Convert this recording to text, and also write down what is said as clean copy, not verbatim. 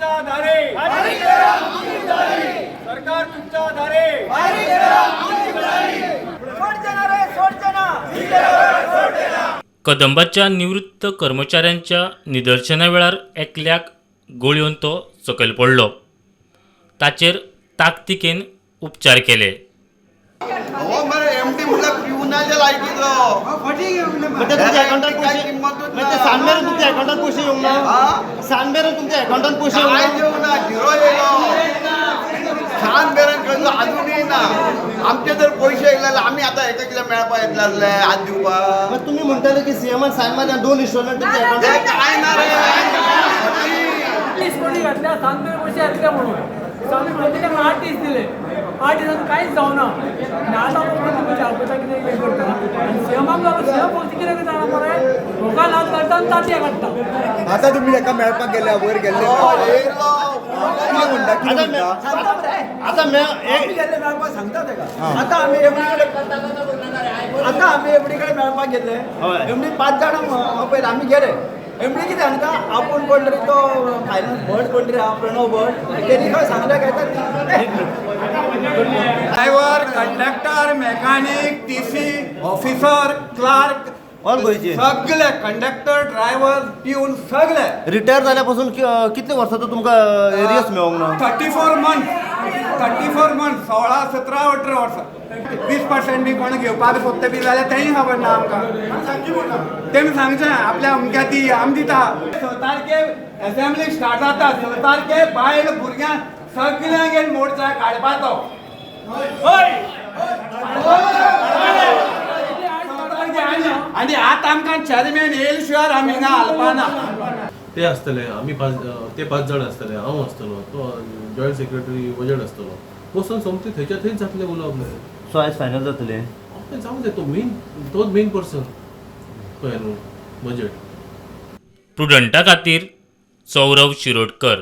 तुमच्या दारे, सरकार तुमच्या दारे. कदंबाच्या निवृत्त कर्मचाऱ्यांच्या निदर्शना वेळार एकल्याक गोळयोन तो सकयल पडलो. ताचेर ताकतिकेन उपचार केले. हो मरे, एमडी म्हटल्यार पिवनाच्या लायकीचो. म्हणजे तुमच्या अकाउंटात काय पैसे किंमतच म्हणजे ना. सांजमेरेन तुमच्या अकाउंटात पैसे येवंक ना? हा? सांजमेरेन तुमच्या अकाउंटात पैसे काय येवंक ना? येवना, झिरो येयलो. सांज मेरेन खंयचो अजूनय ना. आमचे जर पयशे येयले जाल्यार आमी आतां हेका कितें मेळपा येतले आसले हात दिवपाक? मग तुम्ही म्हणताले की सीएमान सायन मारल्या, दोन इन्स्टॉलमेंट तुमच्या ते अकाउंटात. काय ना रे. 30 कोटी घातल्या, सांजमेर पयशे येतले म्हणून आमी प्रत्येकाक 8 दीस दिले. 8 दिसान कांयच जावना आनी आतां कोण तुमच्या आपयता, कितें कितें करता आनी सीएमाक जालो. सीएम फक्त कितें करता जाणा मरे? लोकां लाथ घालता आनी तांतयां काडटा. आता तुम्ही एका मेळपाक गेल्या, वयर गेल्ले? हय, येयलो. कितें म्हणटा, कितें आता म्हणटा? आता आमी गेल्ले मेळपाक सांगता तेका. आता आमी एमडी कडेन, आता आमी एमडी कडेन मेळपाक गेल्ले. एमडी पांच जाणां पळय आमी गेले. एमडी कितें सांगता, आपूण कोण तरी तो फायनान्स भट कोण तरी आहा, प्रणव भट, तेणी खंय सांगलें काय तर. Driver, conductor, mechanic, TC, officer, clerk, all गोंयचे. सगळे कंडक्टर, ड्रायव्हर, पिऊन सगळे. रिटायर जाल्यापासून कितले वर्साचो तुमकां एरियस मेळोंक ना? 34 month, 34 month, 16 17 18 वर्सां. 20% बी कोण घेवपाक सोदता बी जाल्यार तेंय खबर ना आमकां. तेमी सांगचें आपल्या अमक्या दी आमी दिता. 6 तारखेर असेंब्ली स्टार्ट जाता. 6 तारखेर बायल भुरग्यांक सगळ्यांक मोर्चा काडपाचो. आनी आतां आमकां चेअरमॅन येयल शिवाय आमी हिंगा हालपाना. ते आसतले, आमी पांच, ते पांच जाण आसतले, हांव आसतलो, तो जॉयंट सेक्रेटरी बजेट आसतलो. बसून सोमतें थंयच्या थंयच जातलें उलोवप न्हय. सो आयज फायनल जातलें? तें जावंक जाय. तो मेन, तोच मेन पर्सन कळ्ळें न्हू, बजेट. प्रुडंटा खातीर सौरव शिरोडकर.